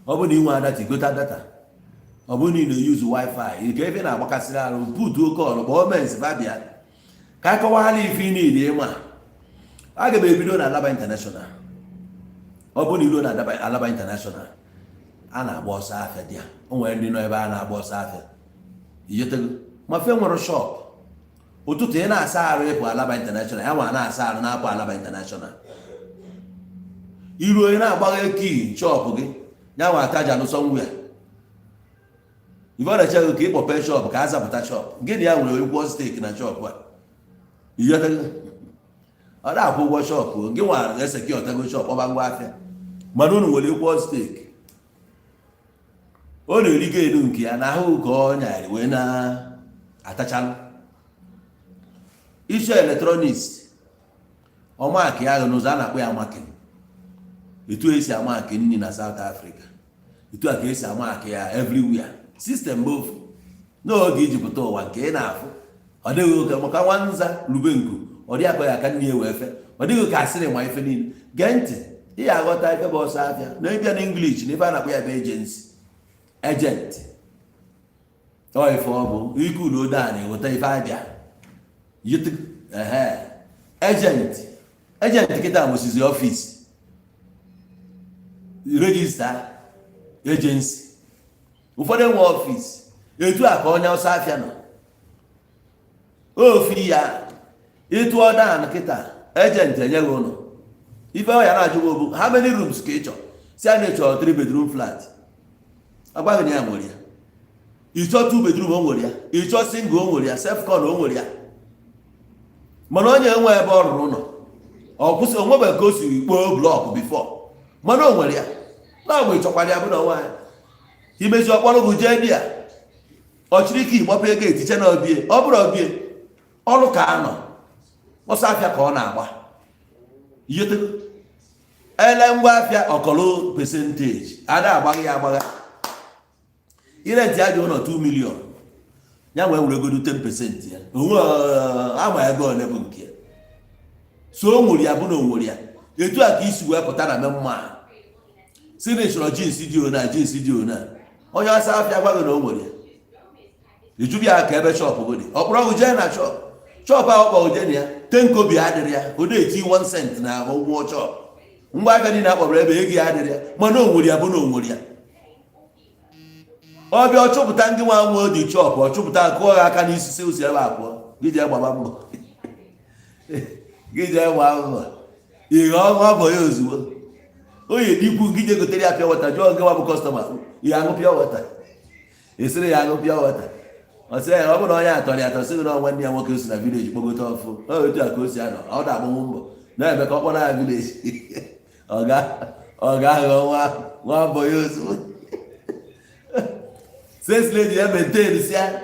Ọ bụrụ na ị nwee data, igota data. Ọ bụrụ na ị na-eyuzu WiFi nke ebe na-agbakasịrị arụ, putuo call, kpọọ mens babịa ka a kọwara ife ị niile ịma. Aga m ebido na Alaba International. Ọ bụrụ na iruo na Alaba International, a na-agba ọsọ afịa dị ya. O nwere ndị nọ ebe a na-agba ọsọ afịa, iyetego ma fe nwere shop. Ụtụtụ ị na-asa arụ ịpụ Alaba International, ya nwa na-asa arụ na-apụ Alaba International. Iruo, ị na-agbaghe kii shop gị, ya nwa ataja somewhere. Ife ọ na-eche gị ka ịkpọpe shop ka a zapụta shop gị na ya nwere ụgwọ stake na shop a, iyetego. Ọ na-akwụ ụgwọ shop gị nwa eseki ọtago shop ọba ngwa afịa, mana unu nwere ụgwọ stake. Ọ na-erigo elu nke ya na ahụ ka ọ nyarị wee na-atachalụ isi electronics. Ọmaki ahụ n'ụzọ a na-akpọ ya marking, etu esi amaki nri na South Africa, etu a ka esi amaki ya everywhere. System bụ ofu n'oge iji pụta ụwa nke ị na-afụ. Ọ dịghị oke maka nwanza rube nku, ọ dịghị akọ ya ka nne ya wee fe. Ọ dịghị ka asịrị ma ife niile. Gee ntị, ị ya aghọta ife bụ ọsọ afịa na ịbịa na English na ife a na-akpọ ya bụ agency, agent. Ọ ife ọ bụ ikulu odo a na-eweta ife abịa. Ehe, agent, agent kịta nwesizi office, register agency. Ụfọdụ enwe office. Etu a ka onye ọsọ afịa nọ ofi ya ịtụọ dan kịta, agent enyeghị ụlọ. Ife ọ ya na-ajụ gị bụ, how many rooms ka ị chọ? Si a na-echọ 3 bedroom flat, agwaghị na ya nwere ya. Ịchọ 2 bedroom, o nwere ya. Ịchọ single, o nwere ya. Self con, o nwere ya. Mana onye enwe ebe ọ rụrụ ụlọ, ọ kwụsị onwebeghị ka o siri kpoo block before, mana o nwere ya na ọ bụ ịchọkwara ya bụ na nwaanyị imezi ọkpọrọ gị jee di ya ọ chịrị ike ịgbapụ ego etiche na obie. Ọ bụrụ obie ọrụ ka a nọ ọsọ afịa ka ọ na-agba iyetego ele ngwa afịa ọkọlụ percentage ada agbagha ya agbagha. Irenti aja ụlọ 2 million, ya nwee were godu 10% ya onwe ama ego ole bụ nke ya. So o nwere ya bụ na o nwere ya. Etu a ka isi wee pụta na mma si na ịchọrọ jeans dị ona, jeans dị ona, onye ọsọ afịa gwa gị na o nwere ya. Ijubi ya ka ebe shop gị dị, ọ kpọrọ gị jee na shop. Shop ahụ kpọrọ jee na ya, tenkobi adịrị ya, ọ na-eti 1 cent na ụgwọ shop. Ngwa aka niile akpọrọ ebe ego ya adịrị ya, mana o nwere ya bụ na o nwere ya. Ọ bịa, ọ chụpụta ndị nwa nwe dị shop, ọ chụpụta, kụọ ya aka n'isi, si osi ebe a pụọ. Gị jee gbaba mbọ, gị jee gbaa mbọ ihe ọṅụ ọbọ ya ozugbo. Onye dikwu gị jee gotere ya pure water, jụọ gị nwa bụ customer, ya aṅụ pure water? Esiri ya aṅụ pure water? Ọ sị ya, ọ bụrụ na onye atọrọ ya atọ, sị gị na nwanne ya nwoke si na village kpogote ọfụ. Ọ otu a ka o si anọ, ọ na-agbanwu mbọ na-eme ka ọ kpọrọ ya village. Ọ ga-aghọ nwa nwa mbọ ya ozugbo. Sales lady ya maintain sia,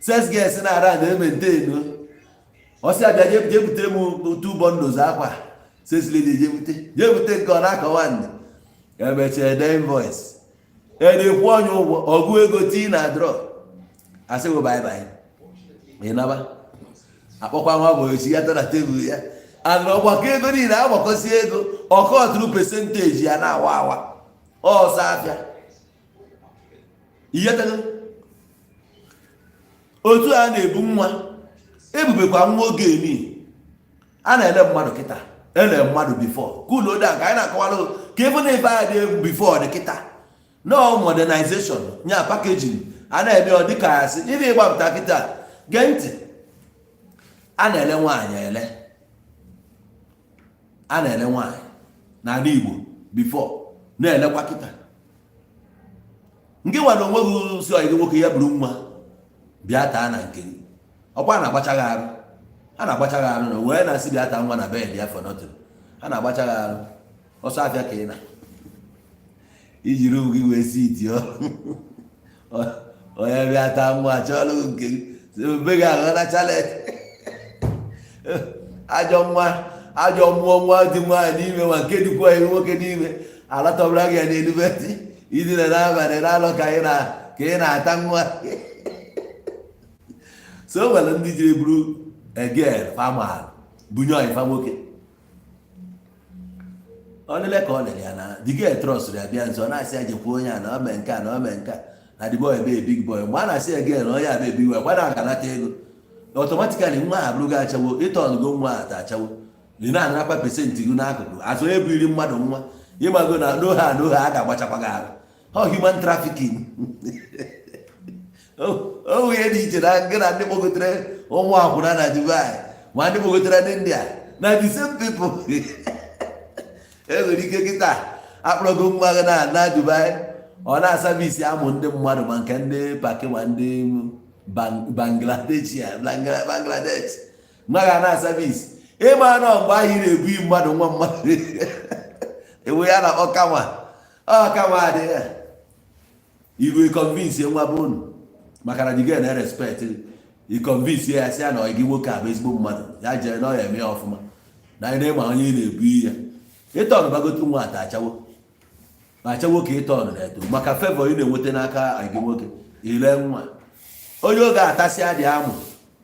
sales girls na ara na maintain. Ọ sị abịa, jee butere m two bundles akwa. Sales lady jee bute, jee bute nke ọ na-akọwa ndị emechaa ede invoice, ede kwụọ onye ụgwọ, ọgụ ego tii na draw, asịghị bye bye. Ị naba akpọkwa nwa bụ echi ya na tebụl ya ana ọgbakọ ego niile agbakọsi ego, ọkọtụrụ percentage ya na-awa awa ọsọ afịa. Iyetego otu a na-ebu nwa ebubekwa nwa oge emi a na-ele mmadụ kịta, ele mmadụ before kulodo a ka anyị na-akọwara ka ebe na ife a dị egwu before dị kịta. No modernization nya packaging a na-eme, ọ dịka asị ibe ịgbapụta kịta. Gee ntị, a na-ele nwaanyị ele, a na-ele nwaanyị n'ala Igbo before, na-elekwa kịta. Nke nwa na onwe gị si ọyị gị nwoke ya buru nwa bịa taa na nke gị, ọkwa a na-agbacha gị arụ, a na-agbacha gị arụ na wee na-asị bịa taa nwa na bed ya for nothing. A na-agbacha gị arụ ọsọ afịa ka ị na iji rum gị wee si iti onye bịa taa nwa chọọlụ nke gị be gị aghọ na chalet. Ajọ nwa, ajọ mmụọ, nwa dị nwaanyị n'ime ma nke dịkwa ya nwoke n'ime alatọbara gị ya n'elu bed idina n'abalị na-alọ ka ị na-ata nwa. So o nwere ndị jiri buru egel famal bunye ọyịfa nwoke. Ọ lele ka ọ lere ya na the girl trust ya, bịa nso, ọ na-asị ya jekwuo onye a na o mee nke a, na o mee nke a, na the boy be big boy. Mgbe a na-asị ya girl na onye a be big boy, kwa na aga-anata ego automatically. Nwa a abụrụgo achawo, ịtọnụgo nwa a ta achawo, ị na-anarakwa percent gị n'akụkụ azụ. Onye bụ iri mmadụ nwa, ịmago na n'ohe a n'ohe a ga-agbachakwa gị arụ. Ọ human trafficking. O ihe dị iche na gị na ndị kpọgotere ụmụ akwụna na Dubai, ma ndị kpọgotere ndị India, na the same people. E nwere ike kịta akpọrọgo nwa gị na Dubai, ọ na-aservice amụ ndị mmadụ, ma nke ndị Paki, ma ndị Bangladesh. Bangladesh nwa ga na-aservice. Ịma nọ mgbe ahụ ị na-ebu mmadụ nwa mmadụ ewe ya na ọkanwa ọkanwa adịghị iru. Convince nwa bụ unu maka na the na respect i convince ya, sị ya na gị nwoke a bụ ezigbo mmadụ, ya jee na ọ ya eme ya ọfụma na anyị na-ema onye ị na-ebu ya. Ịtọn bagotu nwa ata achawo achawo ka ịtọn na-eto maka favour ị na-enweta n'aka gị nwoke. Ile nwa onye oge atasịa dị amụ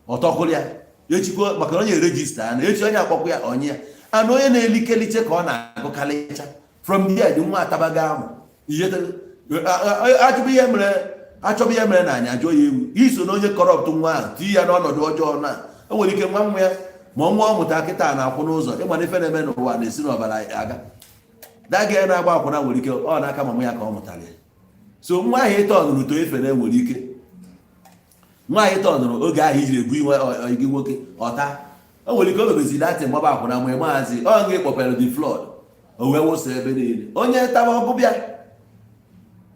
ọtọkụrụ ya echikwa, maka na onye register na echi onye akpọkwa ya onye ya anụ onye na-elikeliche ka ọ na-agụkalịcha. From there dị nwa atabago amụ. Achọbụ ihe mere, achọbụ ihe mere na anyị ajụọ ya ewu iso na onye corrupt nwa ahụ, tii ya n'ọnọdụ ọjọọ, na o nwere ike nwa nwa ya ma nwa ọ mụta kịta na-akwụ n'ụzọ. Ịma na ife na-eme n'ụwa na-esi n'ọbara aga daga na-agba akwụna, nwere ike ọ n'aka mama ya ka ọ mụtara ya. So nwa ahụ ịta ọnụrụ too efe na nwere ike nwa ahụ ịta ọnụrụ oge ahụ ijiri ebu inwe gị nwoke ọta, o nwere ike o mebezi datin gbaba akwụna. Ma maazi ọ nga kpọpere the flood, o wee wụsa ebe niile, onye taba ọgụbịa,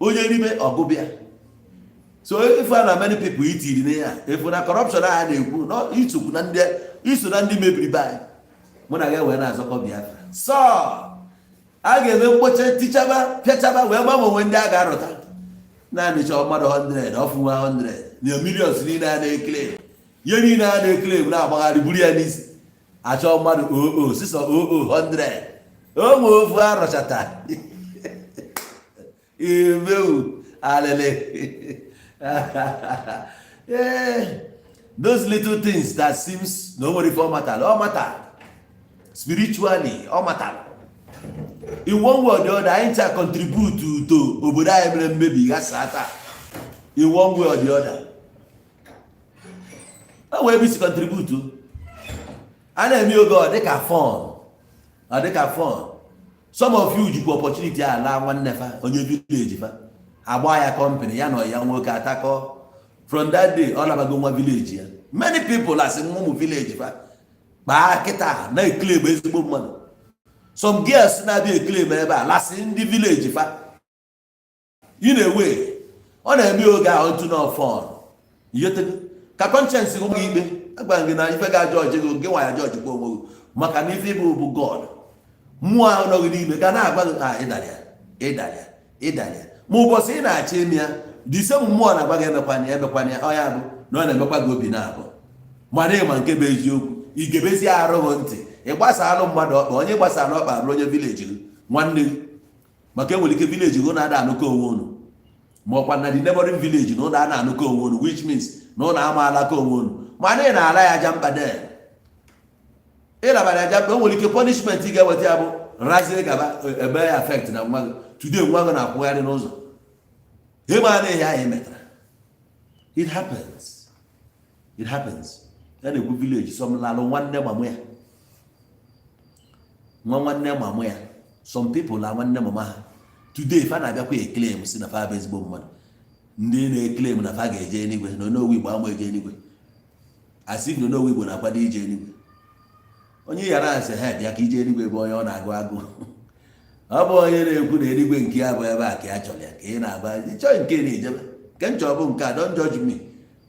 onye ribe ọgụbịa. So ife a na many people itiri na ya efu na corruption a na-ekwu na isokwu na ndị iso na ndị mebiri be anyị. Mụ na gị wee na-azọkọ Biafra, so a ga-eme mkpocha, tichaba, pịachaba, wee gbanwe onwe ndị a ga-arụta. Naanị chọọ mmadụ 100, ọfụnwa 100 na millions niile a na-ekele, ihe niile a na-ekele na-agbagharị buru ya n'isi. Achọ mmadụ oo sisọ oo 100, o nwe ofu arọchata emewu alele. Yeah, those little things that seems na o nwere ife ọ matara, ọ matara spiritually, ọ matara in one way or the other. Anyị ncha contribute to obodo anyị mere mmebi ghasaa taa in one way or the other. O nwee ebe isi contribute. A na-eme oge ọ dịka fun, ọ dịka fun. Some of you jikwa opportunity ala nwanne fa, onye village fa, agba ya company ya na ya nwoke atakọ. From that day ọ nabago nwa village ya. Many people asị ụmụ village fa kpaa kịta na-eclaim ezigbo mmadụ. Some girls na-abịa eclaim ebe a lasị ndị village fa ị na-ewe. Ọ na-eme oge ahụ ntụ na fun ka conscience gị ikpe agwara gị na ife ga-ajọ ọjị gị, gị nwa ya jọji kwa onwe gị, maka na ife bụ bụ God mmụọ ahụ nọ gị n'ime ga na-agwa gị a ịdara ya, ịdara ya, ịdara ya. Ma ụbọchị ị na-achọ ime ya, the same mmụọ na-agwa gị emekwana ya, emekwana ya. Ọ ya bụ na ọ na-emekwa gị obi na-abụ, mana ịma nke bụ eziokwu, igebezi arụ gị ntị. Ị gbasalụ mmadụ ọkpa, onye gbasara ọkpa abụrụ onye village gị, nwanne gị, maka enwere ike village gị na-ada anụkọ onwe unu, ma ọkwa na the neighboring village na ụlọ a na-anụkọ onwe unu, which means na ụlọ amaala ka onwe unu. Mana ị na-ala ya aja mkpa den, ịlabara aja mkpa, o nwere ike punishment ị ga-eweta ya bụ razie gaba ebe ya affect na nwa gị. Today nwa gị na-akwụgharị n'ụzọ, ịma na ihe ahụ ị metara. It happens, it happens. Ya na-ekwu village, some lalụ nwanne mama ya, nwa nwanne mama ya. Some people la nwanne mama ha. Today fa na-abịakwa eclaim si na fa bụ ezigbo mmadụ. Ndị na-eclaim na fa ga-eje eluigwe, na onowu Igbo ama eje eluigwe, asị na onowu Igbo na-akwado ije eluigwe. Onye yara asị ha bịa ka ije eluigwe bụ onye ọ na-agụ agụ. Ọ bụ onye na-ekwu na eluigwe nke ya bụ ebe a ka ya chọrọ ya ka ị na-agba ịchọ nke na-ejebe nke nchọ bụ nke a. Don't judge me.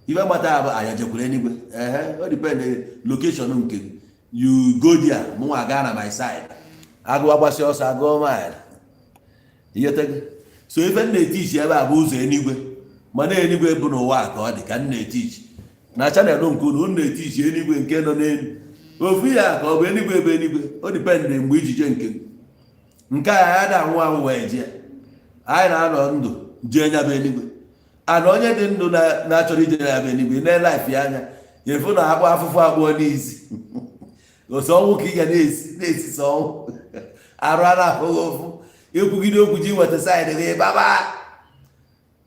Ife mata bụ anya jekwuru eluigwe. Ehe, o depend location nke gị. You go there, mụnwa gaa na my side. Agụ agbasi ọsọ agụọ mile ihe. So ife m na-etichi ebe a bụ ụzọ eluigwe, mana eluigwe bụ n'ụwa a ka ọ dị ka m na-etichi na channel nke unu. Unu na-etichi eluigwe nke nọ n'elu ofu ya ka ọ bụ eluigwe ebe eluigwe. O depend mgbe ijije nke gị. Nke a ya da anwụ anwụ wee jee, anyị na-anọ ndụ jee nya bụ eluigwe. Ana onye dị ndụ na-achọrọ ije ya bụ eluigwe na life ya anya efu na akpụ afụfụ akpụọ n'isi otu ọnwụ ka ị ga na-esi na-esi sọ ọnwụ. Arụ a na-afụghị ụfụ, ekwugide okwu ji nweta side gị, ịbaba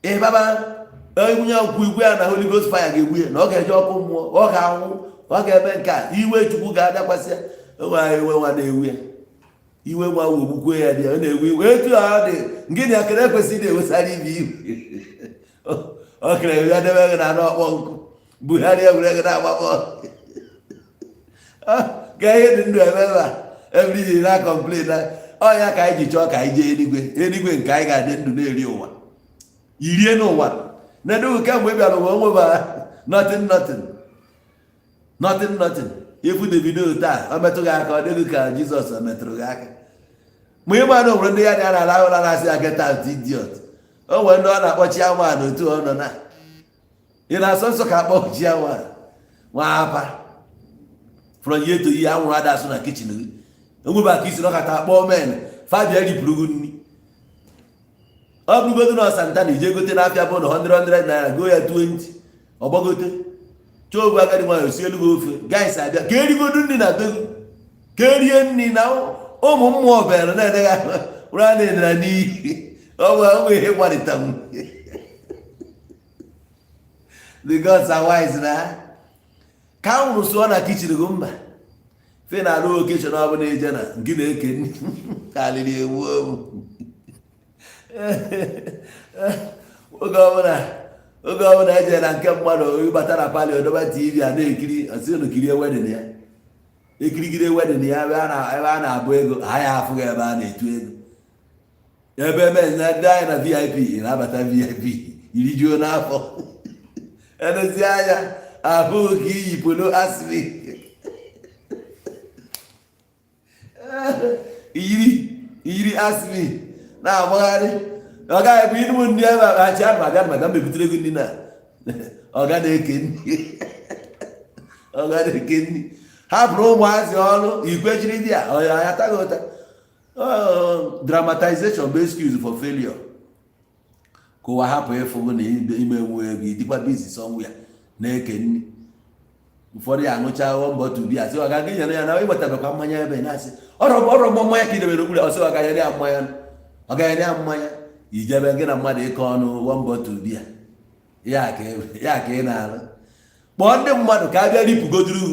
ịbaba onye ọkwụ igwe ya na Holy Ghost fire ga-egbu ya, na ọ ga-eje ọkụ mmụọ, ọ ga-anwụ, ọ ga-eme nke a, iwe Chukwu ga-adakwasị ya. Onwe iwe nwa na-ewu ya, iwe nwa wegbukwe ya, dị ya, ọ na-ewe iwe etu a ọ dị. Gịnị akara ekwesịghị na-ewesara ibe iwe? Ọ kere ya debe gị na anụ ọkpọ nkụ, Buhari ewere gị na-agbakpọ ka ihe dị ndụ eme ebe a. Everyday na complain na ọ ya ka anyị ji chọọ ka anyị jee eluigwe, eluigwe nke anyị ga-adị ndụ na-eri ụwa irie n'ụwa na-edugu. Kemgbe ị bịara ụwa, onweba nothing, nothing, nothing, nothing. Ifu Davido taa, ọ metụ gị aka, ọ dịghị ka Jizọs ọ metụrụ gị aka. Ma ịma na onwere ndị ya dị a na-ala ụra na-asị ya, "Get out, idiot." O nwere ndị ọ na-akpọ chairman otu ọ nọ na ị na-asọ nsọ ka akpọ chairman nwa apa from year to year. Anwụrụ ada asụ na kitchen gị, onweba ka isi nọkọta akpọ men fabia ripụrụ gị nri. Ọ bụrụgodo na ọsanta na ije gote n'afịa bụ na 100 100 naira, go ya 20, ọgbagote chọọ ogwe. Agadi nwaanyị osi elu gị ofe, guys abịa ka erigodu nri na be gị, ka erie nri na ụmụ mmụọ bịara na-edegha ụra na n'iyi. Ọ bụ ụmụ ihe gbalịta m. The gods are wise na ka anwụrụ sụọ na kitchen gị mba fe na alụ occasion ọbụla eje na nke na-eke nri karịrị ewu ewu. Oge ọbụla eje na nke mmadụ, ịbata na parlour, odoba TV a na-ekiri, ọsị unu kirie wedding ya. Ekirigide wedding ya ebe a na-abụ ego ha, ya afụghị ebe a na-etu ego, ebe eme na ndị anyị na VIP. Ị na-abata VIP, irijuo n'afọ, edozie anya ahụ ka iyi polo asịrị iyiri iyiri asịrị na-agbagharị. Ọ gaghị bụ ịnụ ndị ebe a achị anụ abịa maka mmebutere gị ndị na ọ ga na-eke nri, ọ ga na-eke nri, hapụrụ ụmụazị ọrụ ikwechiri dị a ọ ya taghị ụta. Dramatization bụ excuse for failure, ka ụwa hapụ ịfụ gị na ime nwe ego, ịdịkwa busy somewhere na-eke nri. Ụfọdụ ya aṅụcha one bottle beer, sị ọ ga-aga nyere ya na ịwetabekwa mmanya ebe na-asị ọrọ ọrọ mmanya ka idebere okpuru, ọsị ọ ga-nyere ya mmanya, ọ ga-nyere ya mmanya. Ijebe gị na mmadụ ịkọ ọnụ one bottle beer ya ka ị na-arụ. Kpọọ ndị mmadụ ka a bịa ripụgoduru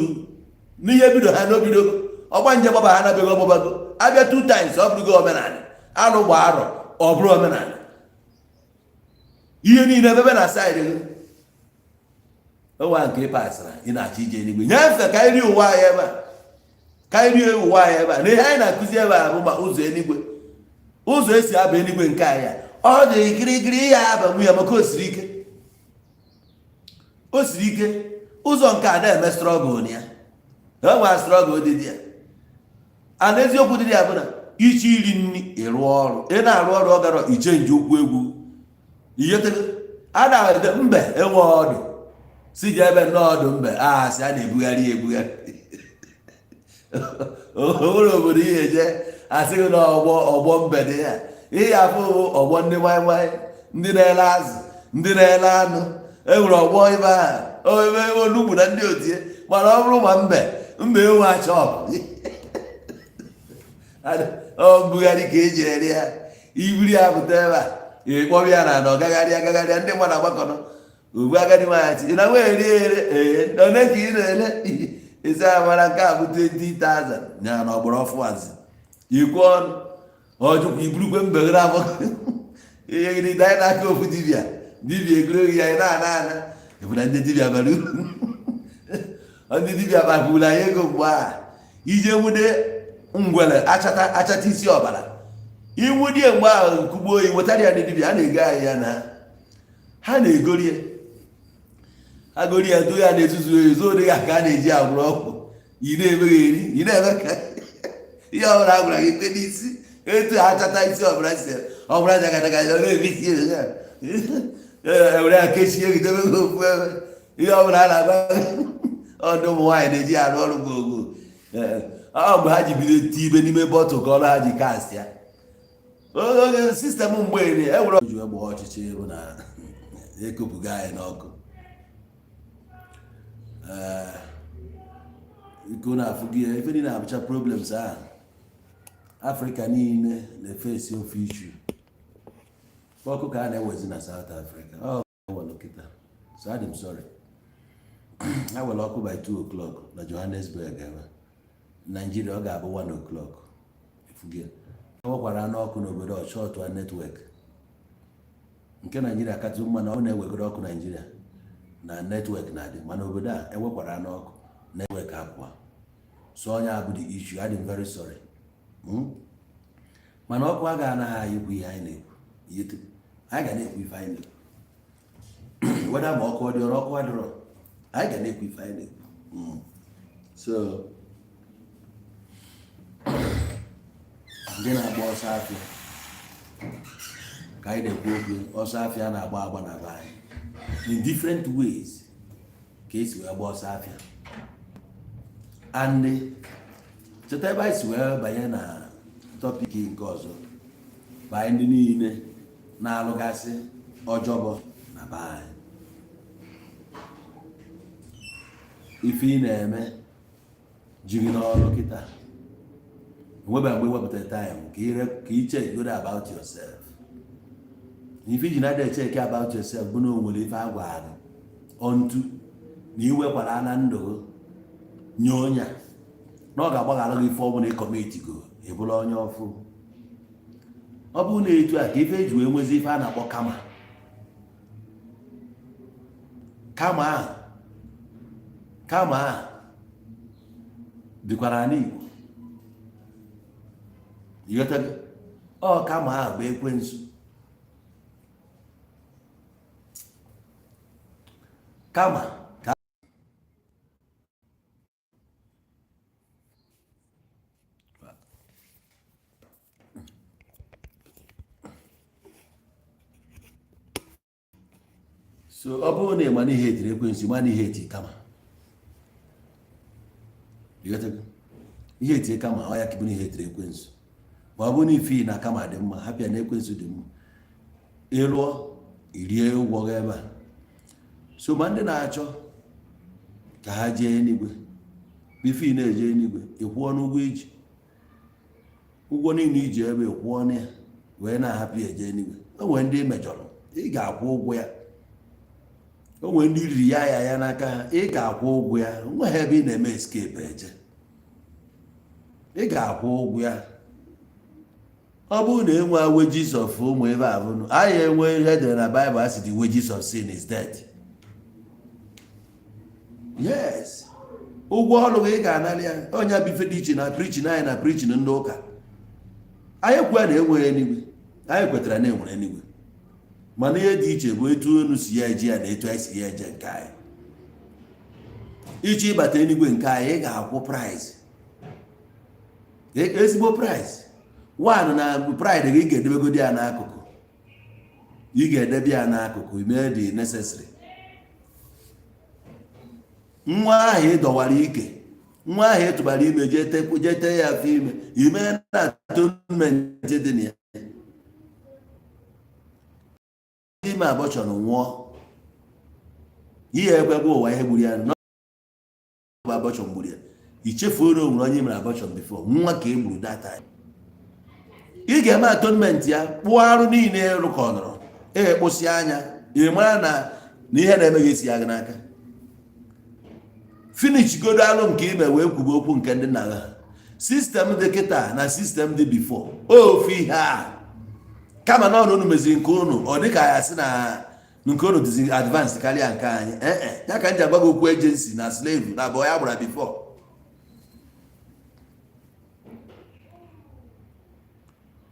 n'ihe bido ha n'obidogo ọgba nje gbaba ha na-abịago ọgbọbago abịa two times, ọ bụrụgo omenala alụ gba arọ, ọ bụrụ omenala ihe niile ebe na side gị onwe nke ị pasịra. Ị na-achọ ije eluigwe, nyefee ka anyị rie ụwa anyị ebe a, ka anyị rie ụwa anyị ebe a. Na ihe anyị na-akụzi ebe a bụ ma ụzọ eluigwe, ụzọ esi aba eluigwe nke anyị a. Ọ dị kirikiri ya aba ya, maka o siri ike, o siri ike. Ụzọ nke a na-eme struggle na ya, e nwere struggle dị ya. A na eziokwu dị ya bụ na ichi iri nri, ịrụ ọrụ, ị na-arụ ọrụ, ọ gara ichange ụkwụ egwu ihetego a na mbe enwe ọdụ si ji ebe nnọọ ọdụ mbe a sị a na-ebugharị ya ebugharị. Onwere obodo ihe eje asị gị na ọgbọ ọgbọ mbe dị ya, ihe afụ ọgbọ ndị maịmaị, ndị na-ele azụ, ndị na-ele anụ, enwere ọgbọ ebe ahụ ebe onugbu na ndị otie. Mana ọ bụrụ ma mbe, mbe enwe achọpụ ọ mbugharị ka eji eri ya. Iburu ya pụta ebe a, ịkpọrọ ya na ana, ọgagharị agagharịa, ndị mmadụ agbakọnọ ugbu. Agadi nwaanyị ị na nwa eri ere, ee, one ka ị na-ele isi amara nke a bụ 20,000 ya na ọgbọrọ ọfụazi ikwu ọnụ ọjụkwa iburukwe mbeghere abụ ihe gịrị danye n'aka ofu dibịa. Dibịa egoro gị ya, ị na-ana ana ebuna. Ndị dibịa bara uru, ndị dibịa kpagburu anyị ego mgbe a. Ije nwude ngwere achata achata isi ọbara inwudie mgbe ahụ nkugbuo oyi wetara ya ndị dibịa a na-ego anyị ya na ha na-egorie ha gori ya do ya na-ezuzu ezu odịghị ka a na-eji agwụrụ ọgwụ. Ị na-emegheri, ị na-eme ka ihe ọbụla a gwara gị kpe n'isi etu ha chata isi ọbụla si ọbụla jagadaga ọ na-emesi ewere ya kechie gị, debe gị ofu ebe. Ihe ọbụla a na-agba ọdụ ụmụ nwaanyị na-eji arụ ọrụ gbogbo ọ mgbe ha ji bido tibe n'ime bottle ka ọrụ ha ji cast ya oge system mgbe eri ewere ju egbe ọchịchị bụ na ekopụga anyị n'ọkụ. Ee, iko na-afụ gị ife niile abụcha problems ahụ. Afrịka niile na-efesi ofu issue. Ọkụ ka a na-ewezi na South Africa, ọ ewelu kịta. So adị m sorry, ha were ọkụ by 2 o'clock na Johannesburg. Ebe Naijiria ọ ga-abụ 1 o'clock. Efugie enwekwara anụ ọkụ n'obodo ọchọtụ network nke Naijiria katụ mma na ọ na-ewegoro ọkụ Naijiria na network na-adị, mana obodo a enwekwara anụ ọkụ, network apụọ. So onye abụ the issue. Adị m very sorry. Mana ọkụ agaghị anaghị anyị ikwu ihe anyị na-ekwu. Anyị ga na-ekwu ife anyị na-ekwu, weda ma ọkụ ọ dị ọrụ, ọkụ adịrọ, anyị ga na-ekwu ife anyị na-ekwu. So ndị na-agba ọsọ afịa ka anyị na-ekwu okwu. Ọsọ afịa na-agba agba na be anyị in different ways ka esi wee gba ọsọ afịa. And cheta ebe anyị si wee banye na topic nke ọzọ bụ anyị ndị niile na-alụgasị ọjọbọ na be anyị. Ife ị na-eme jiri n'ọrụ kịta, enwebe mgbe iwepụta time ka ị check good about yourself. Ife iji na-adị check about yourself bụ na o nwere ife a gwara gị ontu na iwekwara na ndụ gị nye onye a na ọ ga-agbaghara gị ife ọbụla ị commit go, ị bụrụ onye ọfụ. Ọ bụrụ na etu a ka ife eji wee nwezi ife a na-akpọ karma, karma ahụ, karma ahụ dịkwara n'Igbo. Ịghọtago? Ọ karma ahụ bụ ekwensu. Karma ka so ọ bụrụ na ị ma na ihe etiri ekwensu, ma na ihe eti karma. Ịghọtago? Ihe etie karma, ọ ya ka bụ na ihe etiri ekwensu. Ma ọ bụrụ na ife na karma dị mma, hapụ ya na ekwensu dị mma, ịlụọ irie ụgwọ gị ebe a. So ma ndị na-achọ ka ha jee enigwe, ife ị na-eje enigwe, ị kwụọ n'ụgwọ iji ụgwọ niile iji ebe ị kwụọ na ya wee na-ahapụ ya eje enigwe. O nwere ndị ị mejọrọ, ị ga-akwụ ụgwọ ya. O nwere ndị riri ya ya ya n'aka ha, ị ga-akwụ ụgwọ ya. Nweghị ebe ị na-eme escape eje, ị ga-akwụ ụgwọ ya. Ọ bụrụ na enwe wages of ụmụ ebe a bụnụ anyị enwe ihe edere na Bible, a sị the wages of sin is death. Yes, ụgwọ ọrụ gị ị ga-anara ya. Onye bụ ife dị iche na preaching anyị na preaching ndị ụka. Anyị kwuo na enweghị eluigwe, anyị kwetara na enwere eluigwe, mana ihe dị iche bụ etu unu si ya eje ya na etu anyị si ya eje nke anyị. Ịchọ ịbata eluigwe nke anyị, ị ga-akwụ price, ezigbo price. One, na pride gị, ị ga-edebegodi ya n'akụkụ, ị ga-edebe ya n'akụkụ, mee the necessary. Nwa ahụ ị dọwara ike, nwa ahụ ị tụbara ime, jee tee ya afọ ime, ime na atonement dị na ya, ime abortion, nwụọ, ihe ekwekwa ụwa ihe gburu ya bụ abortion gburu ya. Ichefuo na o nwere onye mere abortion before, nwa ka e gburu that time. Ị ga-eme atonement ya, kpụọ arụ niile rụkọnọrọ, ekpụsị anya, ị mara na na ihe na-eme gị esi ya gị n'aka. Finish godo alụ nke ime wee kwube okwu nke ndị nna ha. System dị kịta na system dị before, ofu ihe a, kama na ọnụ unu meziri nke unu, ọ dị ka ya sị na nke unu dịzi advance karịa nke anyị. Ee, ya ka m ji agwa gị okwu agency na slave na abụọ ya gbara before.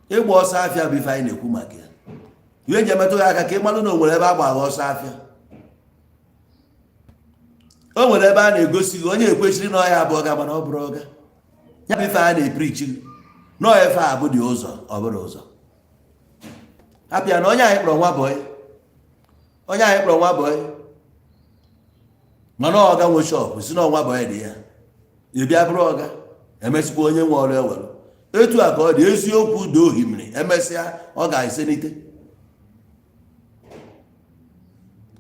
Ịgba ọsọ afịa bụ ife anyị na-ekwu maka ya. Ihe eji emetụ ya aka ka ị malụ na o nwere ebe a gbara ọsọ afịa, o nwere ebe a na-egosi gị onye ekwesịrị na ọya abụọ ga, mana ọ bụrụ ọga ya bụ ife a na-epreach gị na ọya ife a bụ dị ụzọ, ọ bụrụ ụzọ hapụ ya na onye anyị kpọrọ nwa boy, onye anyị kpọrọ nwa boy, mana ọga nwe shop si na ọnwa boy dị ya, ị bịa bụrụ ọga, emesịkwa onye nwe ọrụ ewere. Etu a ka ọ dị. Eziokwu dị ohimiri, emesịa ọ ga-esenite.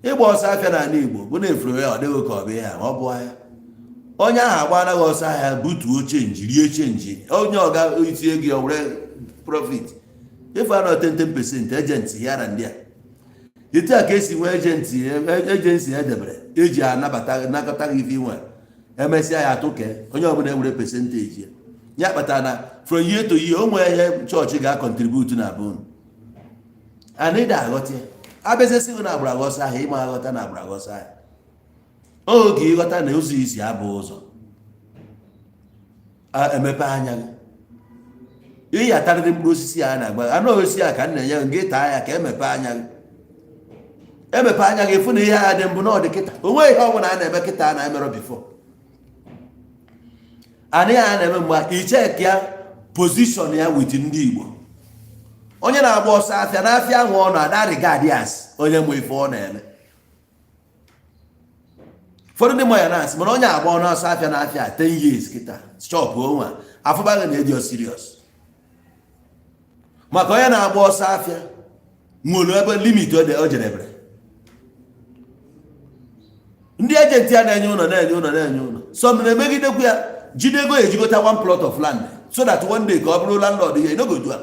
Ịgba ọsọ afịa n'ala Igbo bụ na efuru ya, ọ dịghị ka ọ bụ ihe a, ọ bụ ahịa. Onye ahụ agba anaghị ọsọ ahịa, butuo change, rie change. Onye ọga isi ego ya were profit ife anọ 10% agent here and there. Etu a ka esi nwee agent, agency edebere eji anabata nakọta gị ife inwe. Emesịa ya atụke, onye ọbụla ewere percentage ya. Ya kpatara na from year to year, o nwee ihe chọọchị ga-acontribute na be unu. Ana ịda aghọta ya, abịazesi gị na agbara gị ọsọ ahịa, ịma aghọta na agbara gị ọsọ ahịa. Oge ịghọta na ụzọ isi abụ ụzọ emepe anya gị, ị atarịrị mkpụrụ osisi a na-agba anụ osisi a ka m na-enye gị, gị taa ya ka emepe anya gị. Emepe anya gị, fụ na ihe a dị mbụ na ọ dị kịta. O nweghị ihe ọ bụla a na-eme kịta a na-emerọ before. Anị ya na-eme mgbe ichek ya position ya with ndị Igbo. Onye na-agba ọsọ afịa n'afịa ahụ, ọ na-ada regard as onye mụ ife ọ na-eme. Ụfọdụ ndị mmadụ na-asị, mana onye agba ọnụ ọsọ afịa n'afịa 10 years kịta, shop onwe afụbaghị na eji serious. Maka onye na-agba ọsọ afịa nwere ebe limit o jedebere. Ndị agent ya na-enye ụlọ, na-enye ụlọ, na-enye ụlọ, some na-emegidekwu ya, jide ego ejigota one plot of land so that one day ka ọ bụrụ landlord. Ihe no go do am.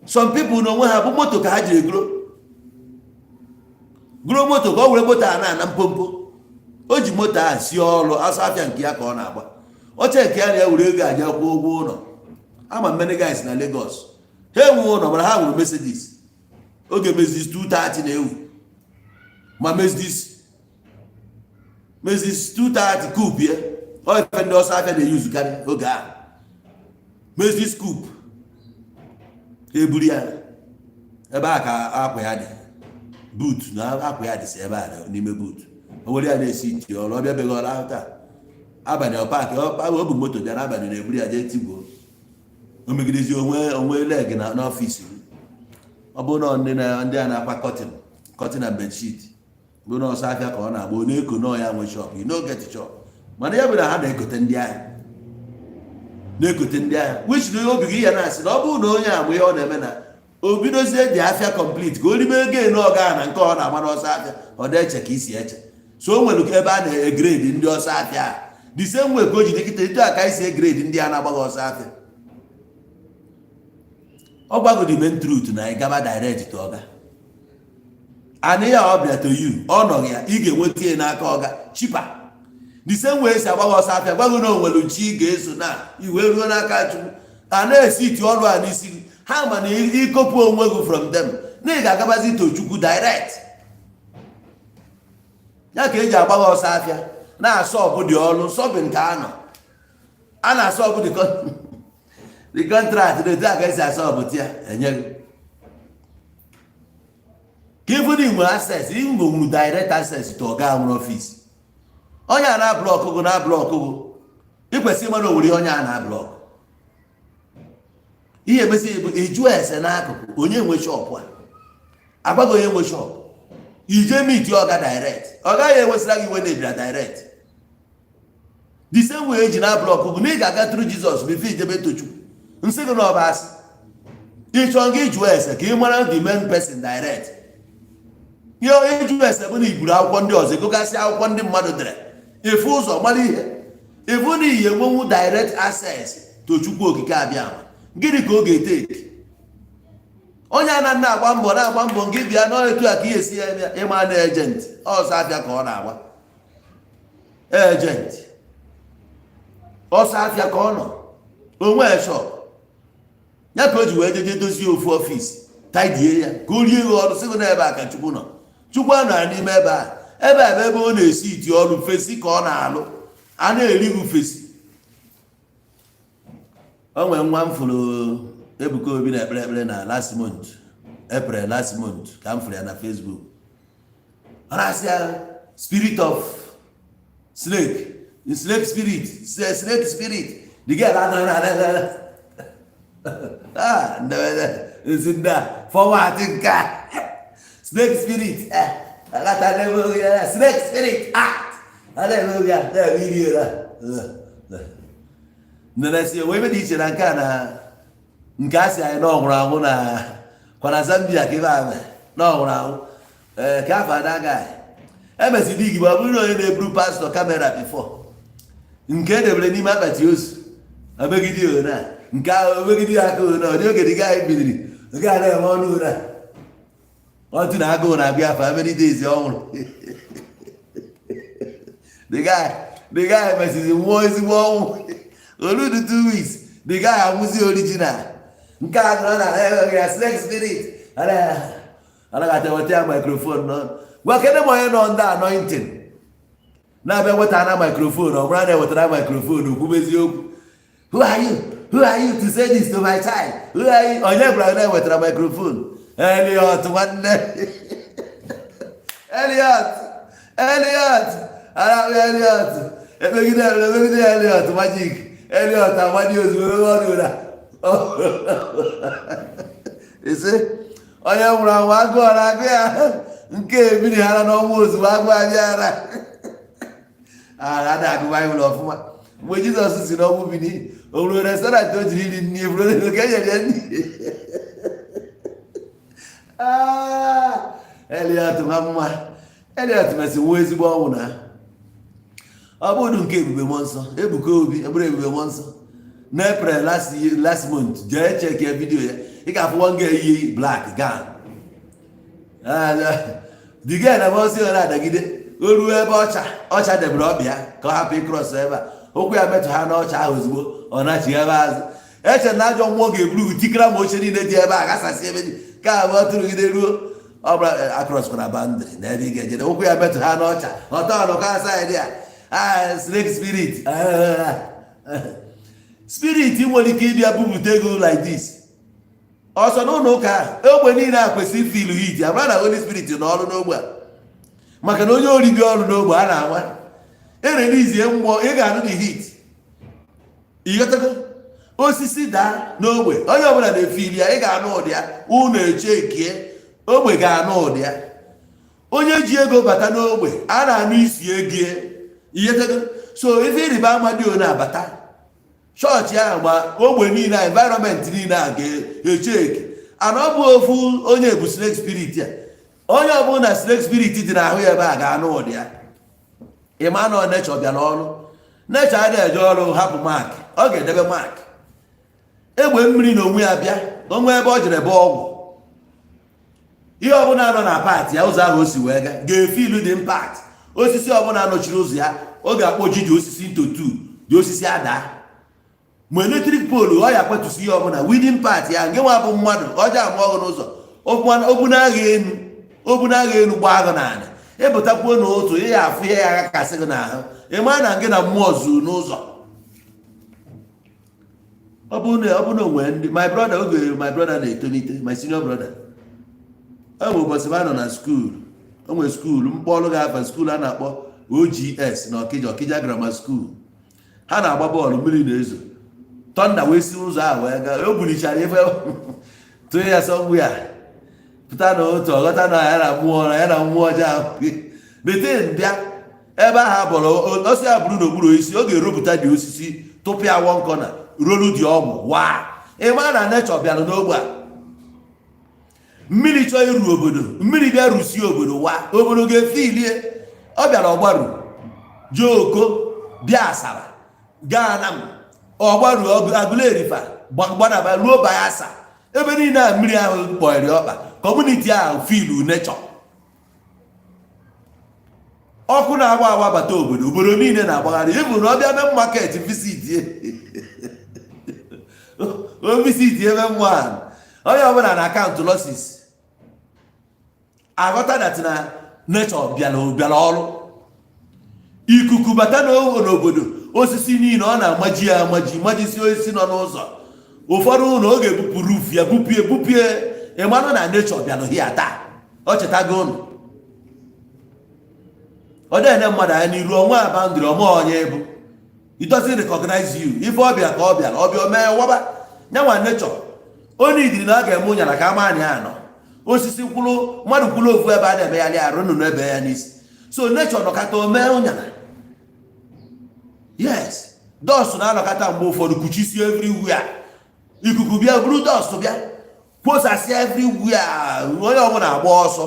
Some people n'onwe ha bụ moto ka ha ji egoro goro moto, ka ọ were moto a na-ana mpompo. O ji moto a si ọrụ asọ afịa nke ya ka ọ na-agba oche nke ya na-ewere ego aja kwụọ ụgwọ ụlọ. Ama many guys na Lagos, ha enweghị ụlọ, mana ha nwere Mercedes. Oge Mercedes 230 na-ewu, ma Mercedes 230 coupe ya, ọ ife ndị ọsọ afịa na-eyuzukarị oge ahụ. Mercedes coupe eburu ya ebe a ka akwa ya dị, boot na akwa ya dịsị ebe a n'ime boot. O were ya na-esi iti ọrụ, ọbịa beghị ọrụ ahụ taa abalị, ọ park o bu moto bịa n'abalị, na-eburu ya jee tigbuo. O megidezi onwe onwe leg na n'office. Ọ bụrụ na ndị na ndị a na-akwa curtain, curtain na bedsheet, bụ na ọsọ afịa ka ọ na-agba, ọ na-eko nọọ ya nwe shop. You no get shop, mana ya bụ na ha na-ekote ndị ahịa, na-ekote ndị ahịa, which na obi gị ya na-asị na ọ bụrụ na onye amụ ihe ọ na-eme na o bidozie dị afịa complete, ka o ribe ego enu ọga na nke ọ na-agba n'ọsọ afịa. Ọ dị eche ka isi eche. So o nwere ebe a na-egrade ndị ọsọ afịa a, the same way ka o ji dịkịta etu a ka anyị si egrade ndị a na-agbaghị ọsọ afịa. Ọ gwago the main truth na ị gaba direct to ọga anị ya, ọ bịa to you, ọ nọghị ya, ị ga-enweta ya n'aka ọga cheaper. The same way esi agbaghị ọsọ afịa, gwago na onwere chi ị ga-eso na iwe ruo n'aka Chukwu. A na-esi iti ọrụ a n'isi gị, ha ma na ịkọpụ onwe gị from them, na ị ga-agabazi to Chukwu direct. Ya ka eji agbaghị ọsọ afịa na-asọ ọbụ dị ọrụ sọbị nke anọ a na-asọ ọbụ dị contract na etu a ka esi asọ ọbụ ya enye gị, ka ịfụ na inwe access, inwenwuru direct access to ọga nwere office. Onye a na-ablock gị, na-ablock gị, ị kwesịrị ịma na o nwere ihe onye a na-ablock. Ihe emesi bụ ịjụ ese n'akụkụ onye nwe shop a, agwaghị onye nwe shop, ije meet ọga direct. Ọ gaghị ewesịra gị iwe na ebira direct. The same way eji na block bụ na ị ga-aga through Jizọs before ijebe Tochukwu. Nsị gị na ọba asị, ịchọ gị jụọ ese ka ị mara the main person direct. Ihe ịjụ ese bụ na iburu akwụkwọ ndị ọzọ, egogasị akwụkwọ ndị mmadụ dere, efu ụzọ mara ihe, efu na iyi enwenwu direct access to Chukwu Okike Abịa ama. Gịnị ka ọ ga-eteki? Onye a na agba mbọ, na-agba mbọ nke bịa n'etu a ka ihe esi ya eme. Ịma na agent ọsọ afịa ka ọ na-agba, agent ọsọ afịa ka ọ nọ onwe shop ya, ka o ji wee jeje dozie ofu office, tidie ya, ka o rie gị ọrụ, sị gị n'ebe a ka Chukwu nọ. Chukwu anọ n'ime ebe a. Ebe a bụ ebe ọ na-esi iti ọrụ fesi ka ọ na-alụ, a na-eri gị fesi. O nwere nwa m fụrụ Ebuka Obi na ekpere ekpere na last month, April, last month, ka m fụrụ ya na Facebook. Ọ na-asị ya spirit of snake, snake spirit, snake spirit. The girl anaghị ah nsi ndị a forward nke a snake spirit, eh aghata snake spirit, ah a na-eme ya na-eme iri ya nene si enwe ebe dị iche na nke a na nke a sị anyị na ọ nwụrụ anwụ na kwa na Zambia, ka ebe a mere na ọ nwụrụ anwụ. Ee, ka afọ ada agaghị Emesi dig, ọ bụrụ na onye na-eburu pastor camera before, nke edebere n'ime akpati ozu, omegide ona nke ahụ, omegide ya aka ona. Ọ dị oge dị gaghị bidiri nke a na-eme ọnụ ona ọtụ na agụụ na-abịa afọ. How many days ọ nwụrụ, the guy mesizi nwụọ ezigbo ọnwụ oludu. 2 weeks, the guy anwụzi original. Nke a nọrọ na ya snake spirit anaghị ata weta ya microphone nọ. Gwa kedu m onye nọ ndị anointing na-abịa weta na microphone. Ọ bụrụ na ewetara microphone, kwube eziokwu. "Who are you? Who are you to say this to my child? Who are you?" Onye gwara na ewetara microphone? Elliot, nwanne Elliot, Elliot ara Elliot ekpegide emegide Elliot magic. Elliot amadi ozugbo ọrụ na isi onye nwụrụ anwụ, agụụ na-agụ ya. Nke ebiri hara n'ọnwa ozugbo, agụ abịara a na-agụ Baịbụl ọfụma. Mgbe Jizọs si n'ọnwụ bini, o ruo restaurant o jiri iri nri efuru ka e nyere ya nri. Ah, Elliot nwa mma. Elliot mesị nwee ezigbo ọnwụ na ọ bụrụ nke Ebube Mmụọ Nsọ, Ebuka Obi ebụrụ Ebube Mmụọ Nsọ. N'April last year, last month, jee check ya video ya, ị ga-afụ one girl yi black gown. The girl na osi ọ na-adagide o ruo ebe ọcha ọcha debere ọbịa ka ọ hapụ ị cross ebe a. Okwu ya metụ ha n'ọcha ahụ, ozugbo ọ nachi ebe azụ. Eche na ajọ mmụọ ga-eburu gị tikara ma oche niile dị ebe a gasasị ebe dị ka abụọ tụrụgide ruo ọ bụla a cross kwara boundary na ebe ị ga-ejede. Ụkwụ ya metụ ha n'ọcha, ọtọ ọnọkọ side a. Ah, snake spirit, spirit nwere ike ịbịa bupụta ego like this ọsọ n'ụlọ ụka. Ogbe niile a kwesịrị i feel heat abụrụ na Holy Spirit n'ọrụ n'ogbe a, maka na onye ori bịa ọrụ n'ogbe a na-anwa erelizie mmụọ. Ị ga-anụ the heat. Ịghọtago? Osisi daa n'ogbe, onye ọbụla na-e feel ya. Ị ga-anụ ụdị ya. Ụnụ eche ekie ogbe ga-anụ ụdị ya. Onye ji ego bata n'ogbe, a na-anụ isi ego. Ịghọtago? So ife ịrịba ama dị one abata chọọchị ahụ, ma ogbe niile a, environment niile a ga-eche eke. Ana ọ bụ ofu onye bụ snake spirit a. Onye ọbụla na snake spirit dị n'ahụ ya ebe a ga-anụ ụdị ya. Ịma na nature bịara ọrụ. Nature adịghị eje ọrụ hapụ mark, ọ ga-edebe mark. Egbe mmiri na onwe ya bịa onwe ebe ọ jere bụ ọgwụ. Ihe ọbụla nọ na path ya, ụzọ ahụ o si wee gaa, ga-e feel the impact. Osisi ọbụla nọchiri ụzọ ya, ọ ga-akpọji dị osisi into two, dị osisi ada. Ma electric pole, ọ ya kwetusi ihe ọbụla within path ya. Nke nwa bụ mmadụ ọjọọ ama ọgụ n'ụzọ, obu na-agha enu, obu na-agha enu, gbaa agụ n'ala, ịpụtakwuo n'otu ihe afụ ihe ya aghakasị gị n'ahụ. Ị maa na gị na mmụọ zuru n'ụzọ. Ọ bụ na onwe ndị my brother, oge my brother na-etolite, my senior brother, ọ bụ ụbọchị m anọ na school. O nwere school mkpọrụ ga-afa school a na-akpọ OGS na Ọkịja, Ọkịja Grammar School. Ha na-agba bọọlụ, mmiri na-ezo, thunder wee si ụzọ ahụ wee gaa. O bulichara ife tụnye ya somewhere, pụta na otu ọghọta na ya na mmụọ na ya na mmụọ ọjọọ ahụ. The thing bịa ebe ahụ abọrọ ọsọ ya bụrụ n'okpuru osisi, ọ ga-eropụta dị osisi tụpịa one corner, rolu dị ọgwụ waa. Ịma na nature bịara n'ogbe a. Mmiri chọọ iru obodo, mmiri bịa rusie obodo wa, obodo ga-efe ilie. Ọ bịara Ọgbaru, jee Oko, bịa Asaba, gaa Anam, Ọgbaru, Agụlerifa, gbadaba ruo Bayelsa. Ebe niile a mmiri ahụ kpọrọ ọkpa, community ahụ feel nature. Ọkụ na-agba agba bata obodo, obodo niile na-agbagharị. Ịbụ na ọ bịa main market, visit o visit ebe mmụọ ahụ, onye ọbụla na account losses. Aghọta that na nature bịara ọrụ. Ikuku bata n'obodo, osisi niile ọ na-amaji ya amaji, majisi osisi nọ n'ụzọ. Ụfọdụ ụlọ, ọ ga-ebupụ roof ya, bupie bupie. Ịmanụ na nature bịara hia taa. Ọ chetago ụnụ, ọ dịghị mmadụ anya n'iru ọnwa boundary ọma onye bụ. It doesn't recognize you. Ife ọbịa ka ọ bịara, ọbịa o mee waba nyanwa. Nature onye idiri na a ga-eme ụnyara ka ama anyị anọ osisi kwụrụ mmadụ kwụrụ ofu ebe a na-emegharị arụ nnụnụ ebe ya n'isi. So nature nọkata o mee ụnyara. Yes, dust na-anọkata mgbe ụfọdụ kuchisie everywhere. Ikuku bịa buru dust bịa kwosasịa everywhere, onye ọbụla agba ọsọ.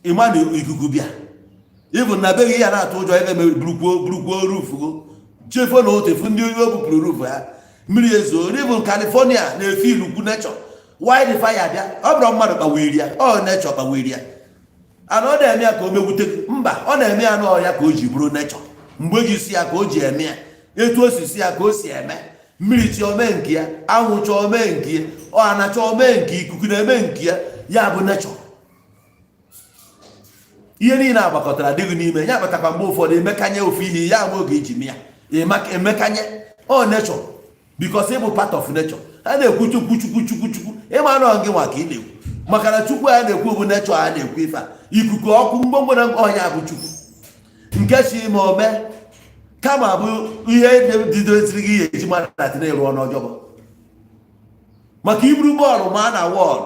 Ịma na ikuku bịa ịbụ na be gị, ya na-atụ ụjọ ebe burukwuo burukwuo roof gị, chefuo na otu efu ndị o bupụrụ roof ha, mmiri ezo. Ịbụ California na-efe ilukwu nature wildfire bịa, ọ bụrụ mmadụ kpawiri ya, ọ nature kpawiri ya. Ana ọ na-eme ya ka o megwute gị? Mba, ọ na-eme ya n'ọya ka o ji bụrụ nature. Mgbe ji si ya ka o ji eme ya, etu o si si ya ka o si eme. Mmiri chi ome nke ya, anwụ chọọ omee nke ya, ọ anacha omee nke, ikuku na-eme nke ya. Ya bụ nature. Ihe niile agbakọtara adịghị n'ime ya kpatakwa. Mgbe ụfọdụ emekanye ofu ihe ya ama oge iji mịa emekanye ọ nature, because ịbụ part of nature. A na-ekwu Chukwu, Chukwu, Chukwu, Chukwu, ịma na gị nwa ka ị na-ekwu, maka na Chukwu a na-ekwu bụ nature. A na-ekwu ife a, ikuku, ọkụ, ngwongwo na ọhịa bụ Chukwu nke si ime ome, kama bụ ihe didoziri gị ihe eji mara na ịrụ ọnụ ọjọọ, maka iburu bọọlụ ma a na wall,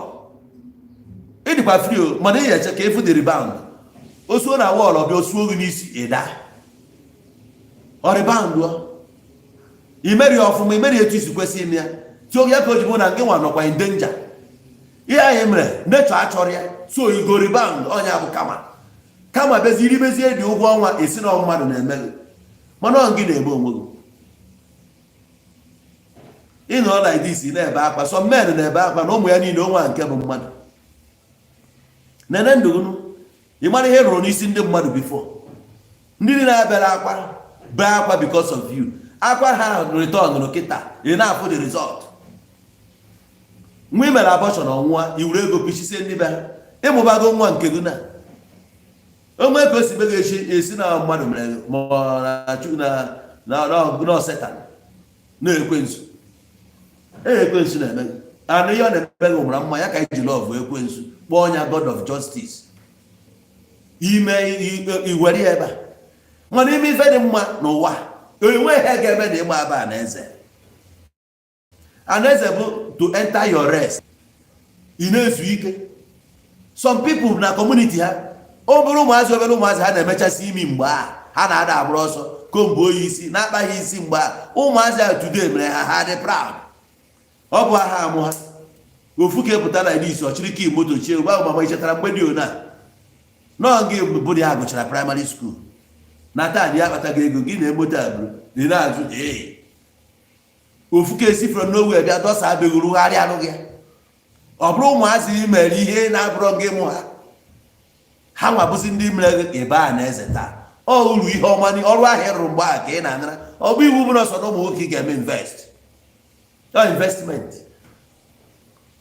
ịdịkwa free o, mana ị eche ka ịfụ the rebound. O suo na wall, ọbịa osuo gị n'isi, ịda ọ rebound ọ imeri ọfụma, imeri etu isi kwesị ime ya. Tio ya ka o ji bụ na nke nwa nọkwa in danger. Ihe anyị mere, nature achọrọ ya, so you go rebound. Ọnya bụ kama kama bezi iribezie dị ụgwọ ọnwa esi na mmadụ na-eme gị, mana ọ gị na-eme onwe gị. Ị nọ like this na-ebe akwa. Some men na-ebe akwa na ụmụ ya niile, onwe nke bụ mmadụ nene ndụ gị. Ị mara ihe rụrụ n'isi ndị mmadụ before. Ndị niile abịara akwa bee akwa because of you, akwa ha return kịta, ị na-afụ the result. Nwa ị mere abortion, ọnwụa, i were ego pichisie ndị be ha. Ịmụbago nwa nke gị na onwe ka o si be gị esi esi na mmadụ mere gị, ma ọ na Chukwu na Setan na ekwensu. Ee, ekwensu na-eme gị anụ ihe ọ na-eme gị mara mma ya ka iji love ekwensu, kpọọ ya God of justice. Ime iwere ya ebe a, mana ime ife dị mma n'ụwa, enweghị ihe ga-eme na ịgba aba anaeze. Anaeze bụ to enter your rest. Ị na-ezu ike. Some people na community ha, ọ bụrụ ụmụazị, obere ụmụazị, ha na-emechasị imi mgbe a ha na-ada agbụrụ ọsọ komgbe oyi isi na-akpaghị isi. Mgbe a ụmụazị a today mere ha, ha dị proud. Ọ bụ aha amụ ha ofu ka epụta na isi ọchịrị ka moto chie gwa mama. Ichetara mgbe dị ona nọọ gị bụ ya gụchara primary school na taa ya akpatago ego gị na moto abụrụ ị na-azụ. Ee, ofu ka esi from nowhere bịa dọsa abịghị rụgharịa arụ gị. Ọ bụrụ ụmụazị mere ihe na-abụrọ gị mụ ha, ha nwa bụzi ndị mere gị ịba a na eze taa. Ọ uru ihe ọma ọrụ ahụ ị rụrụ mgbe ahụ ka ị na-anara. Ọ bụ iwu bụrụ ọsọ na ụmụ nwoke ị ga-eme invest, ọ investment.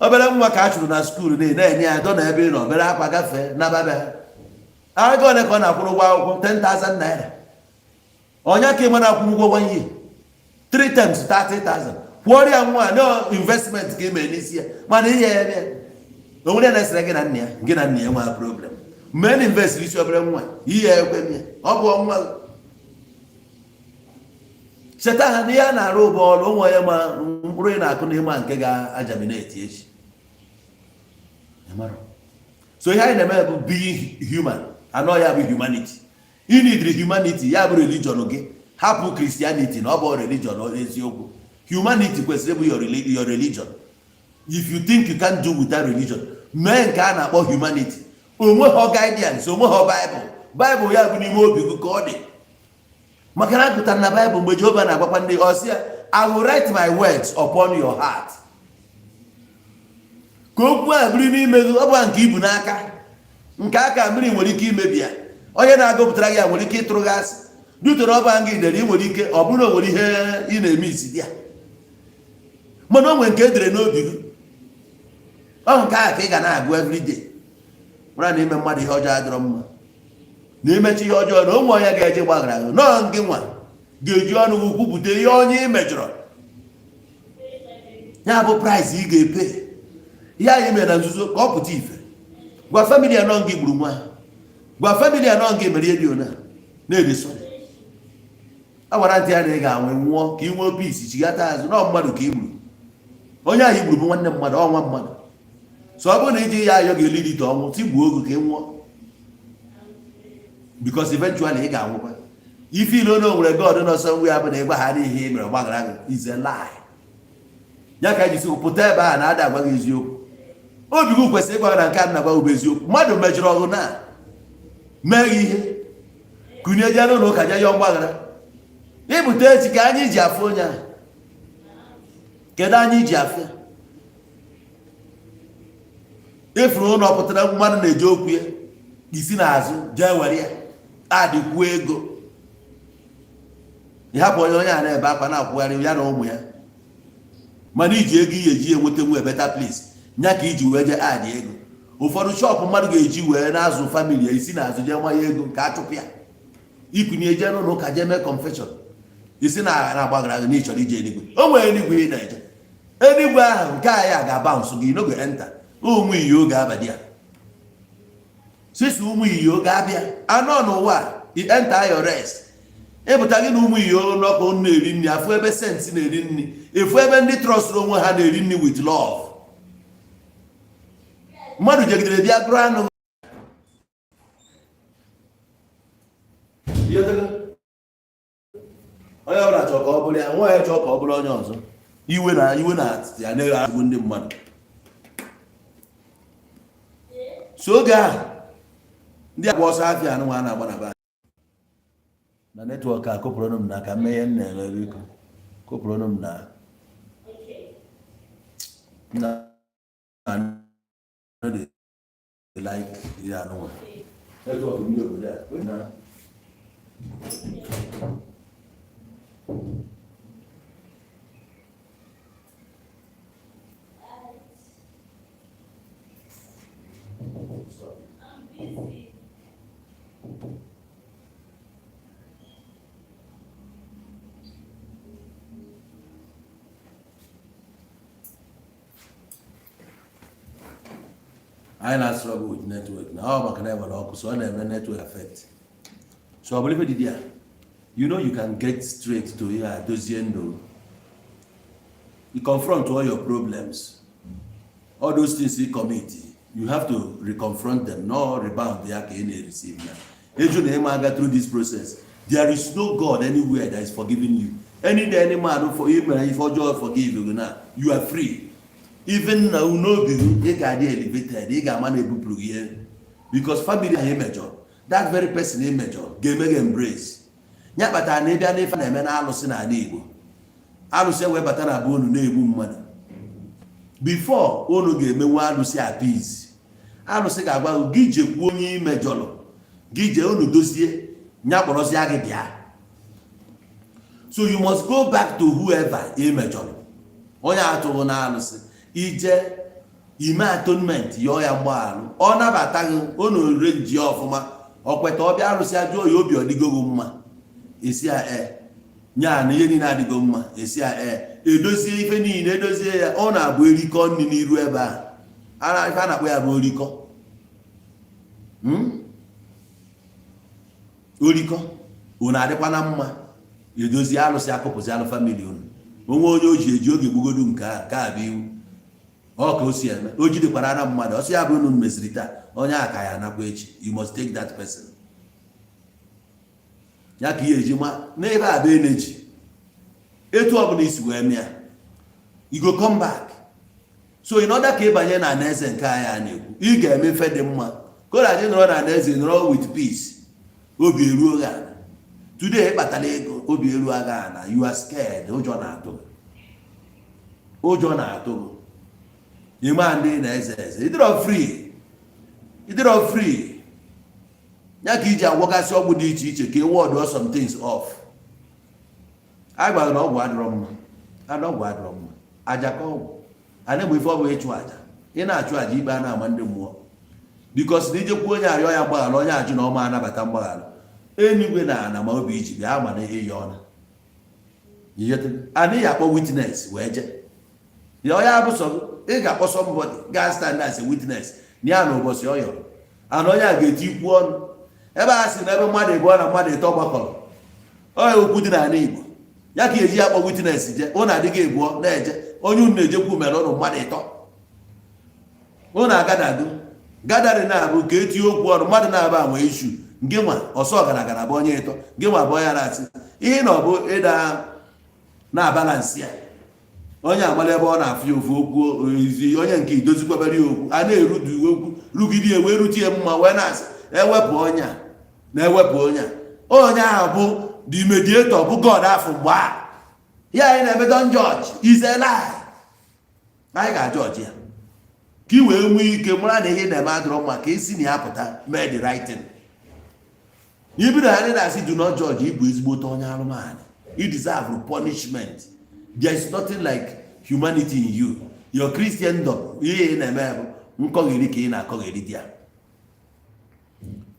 Obere nwa ka a chụrụ na school na-enye ya dọ na ebe ị nọ obere akwa gafee nababe ha. Ego ole ka ọ na-akwụrụ ụgwọ akwụkwọ? 10,000 naira. Onye ka ịma na-akwụ ụgwọ one year, 3 times 30,000, kwụọrọ ya nwa na investment ka ị mere n'isi ya. Mana ihe ya eme o nwere na-esere gị na nna ya, gị na nna ya nwee problem. Mgbe na invest isi obere nwa, ihe ya ekwe ya, ọ bụ nwa gị. Cheta ha na ihe a na-arụ bụ ọrụ onwe onye ma mkpụrụ ị na-akụ na ịma nke ga-agerminate echi. Ịmarọ. So ihe anyị na-eme bụ being human anọ ya bụ humanity. You need humanity, ya bụ religion gị. Hapụ Christianity na ọ bụ religion eziokwu. Humanity kwesịrị ịbụ your religion. If you think you can do without religion, mee nke a na-akpọ humanity. Onwe ha guidance, onwe ha Bible. Bible ya bụ n'ime obi gị ka ọ dị, maka na agụtara na Bible mgbe Jehova na-agwakwa ndị ọ sị ya, "I will write my words upon your heart," ka okwu a biri n'ime gị. Ọ bụ nke ibu n'aka nke aka mmiri nwere ike imebi ya. Onye na-agụpụtara gị ya nwere ike ịtụrụ gị asị dutoro ọba gị dere. Ị nwere ike ọ bụrụ na o nwere ihe ị na-eme isi dị ya, mana o nwere nke edere n'obi gị. Ọ nke a ka ị ga na-agụ everyday, mara na ime mmadụ ihe ọjọọ adịrọ mma, na imechi ihe ọjọọ na onwe onye ga-eje gbaghara gị nọọ. Gị nwa ga-eji ọnụ gị kwupụta ihe onye ị mejọrọ, ya bụ price ị ga-epe. Ihe anyị mere na nzuzo ka ọ pụta ife. Gwa family anọ gị gburu nwa ha, gwa family anọ gị mere ihe dị ona na-ede sọrị. A gwara ntị ya na ị ga-anwe nwụọ ka ị nwee peace, chighata azụ nọọ mmadụ ka ị gburu. Onye ahụ i gburu bụ nwanne mmadụ, ọnwa mmadụ. So ọ bụrụ na iji ya ayọ ga-eli ite ọnwụ, tigbuo ogu ka ị nwụọ, because eventually ị ga-anwụkwa. Ife ilo na o nwere God nọ somewhere ya bụ na ịgwa ha n'ihe ị mere gbaghara gị is a lie. Ya ka eji sị pụta ebe a na-ada agwa gị eziokwu. Obi gị kwesịrị ịgwa gị na nke a na-agwa gị bụ eziokwu. Mmadụ mejọrọ ọgụ na Mee gị ihe kụnye jee n'ụlọ ụka jee yọọ mgbaghara. Ịpụta echi ka anyị ji afụ onye ahụ. Kedu anyị ji afụ ya? Ịfụrụ ụlọ pụtara mmadụ na-eje okwu ya isi n'azụ jee were ya adịkwuo ego, ịhapụ onye onye a na-ebe akwa na-akwụgharị ya na ụmụ ya. Mana iji ego ihe eji enweta nwe better place nya ka iji wee jee adị ego. Ụfọdụ shop mmadụ ga-eji wee na-azụ family ya, isi n'azụ jee manye ego nke achụpụ ya. Ikunye jee n'ụlọ ụka jee mee confession, isi na na-agbaghara gị na ị chọrọ ije eluigwe. O nwere eluigwe ị na-eje? Eluigwe ahụ nke a ya ga-aba nso gị n'oge enta ụmụ iyo ga-abadị ya sisi ụmụ iyo ga-abịa anọ n'ụwa. I enter your rest. Ịpụta gị na ụmụ iyo n'ọkụ na-eri nri, afụ ebe saints na-eri nri, efu ebe ndị trustụrụ onwe ha na-eri nri with love. Mmadụ jegidere bịa gụrụ anụ. Onye ọbụla chọrọ ka ọ bụrụ ya, nwa ya chọrọ ka ọ bụrụ onye ọzọ. Iwe na iwe na ya na-agụ ndị mmadụ. So oge ahụ ndị agba ọsọ afịa anụ nwa na-agba na be na network a kụpụrụ m na ka mmeghe m na-eme. Biko kụpụrụ m na na like ihe anụnwa network ndị obodo a na. Anyị na-struggle with network na ọ maka na enwere ọkụ, so ọ na-eme network affect. So ọ bụrụ ife dị ya, you know, you can get straight to ihe a dozie ndụ. You confront all your problems, all those things you commit, you have to reconfront them, no rebound ya ka ị na-receive ya. Eju na ịma aga through this process, there is no God anywhere that is forgiving you any day. Any man for you mere ife ọjọọ forgive you na you are free. Even na n'obi gị, ị ga-adị elevated, ị ga-ama na ebupụrụ gị ihe, because family ahụ emejọ, that very person emejọ ga-eme gị embrace. Ya kpatara na ịbịa n'ife na-eme na alụsị n'ala Igbo, alụsị ewee bata na be unu na-egbu mmadụ. Before unu ga-emenwu alụsị appease, alụsị ga-agwa gị jekwuo onye imejọrọ gị, jee unu dozie nya, kpọrọzịa gị bịa. So you must go back to whoever imejọrọ, onye atụghị na alụsị, ije ime atonement, yọọ ya mgbaghalụ, ọ nabata gị, unu renji ya ọfụma, ọ kweta, ọ bịa arụsị ajụọ ya, obi ọdịgo gị mma? Esi ya ee, nya na ihe niile adịgo mma. Esi ya ee, edozie ife niile, edozie ya. Ọ na-abụ erikọ nri n'iru ebe a, ife a na-akpọ ya bụ orikọ. Orikọ unu adịkwa na mma. Edozie alụsị, akụpụzi alụ family unu onwe onye o ji eji oge gbugodu. Nke a nke a bụ iwu ọ ka o si eme. O jidekwara na mmadụ ọsọ ya bụ unu meziri taa, onye a ka ya anakwa echi. You must take that person. Ya ka ihe eji ma n'ebe a bụ energy. Etu ọbụla isi wee mịa, you go come back. So in order ka ị banye na anaeze nke anyị a na-ekwu, ị ga-eme ife dị mma ka ọ na nọrọ na anaeze, nọrọ with peace, obi eruo gị ala. Today ịkpatara ego, obi eruo gị ala, you are scared, ụjọ na-atụ gị, ụjọ na-atụ gị. Ịma ndị na-eze eze, ịdịrọ free, ịdịrọ free. Ya ka iji agwọgasị ọgwụ dị iche iche ka ị ward some things off. A gwara na ọgwụ adịrọ mma, ana ọgwụ adịrọ mma, aja ka ọgwụ a na-enwe. Ife ọ bụ ịchụ aja, ị na-achụ aja, ikpe a na-ama ndị mmụọ, because na ijekwu onye arịọ ya mgbaghara, onye ajụ na ọma anabata mgbaghara. Enigwe na ana ma obi iji bịa ama na ihe ọna anaghị akpọ witness wee jee ya. Onye abụsọ gị, ị ga-akpọ somebody ga stand as a witness na ya na ụbọchị ọ yọrọ ana. Onye a ga-eti ikwu ọnụ ebe a sị na ebe mmadụ ịbụọ na mmadụ ịtọ gbakọrọ onye okwu dị n'ala Igbo, ya ka eji akpọ witness jee. Ụnụ adịghị ebụọ na-eje, onye unu na-ejekwu mere ụnụ mmadụ ịtọ, ụnụ agadado gadari na-abụ ka etinye okwu ọnụ. Mmadụ na-aba anwe ishu nke nwa ọsọ ọgaragara bụ onye ịtọ gị nwa bụ onye na-asị ihe na ọ bụ ịda na balance ya. Onye amala ebe ọ na-afụ ya ofu okwu ezi, onye nke idozikwabere ya okwu a na-erudu okwu rugide ya wee rute ya mma, wee na-asị ewepụ onye a. Na-ewepụ onye a, onye ahụ bụ the mediator, bụ God afọ mgbe a ya anyị na-eme. Don't judge is a lie. Anyị ga-ajọji ya ka ị wee nwee ike mara na ihe ị na-eme adịrọ mma, ka esi na ya pụta mee the right thing. Ibido ha na-asị, "Do not judge." Ịbụ ezigbote onye arụmanụ, you deserve punishment. There is nothing like humanity in you, your Christendom. Ihe ị na-eme bụ nkọgheri ka ị na-akọgheri di ya.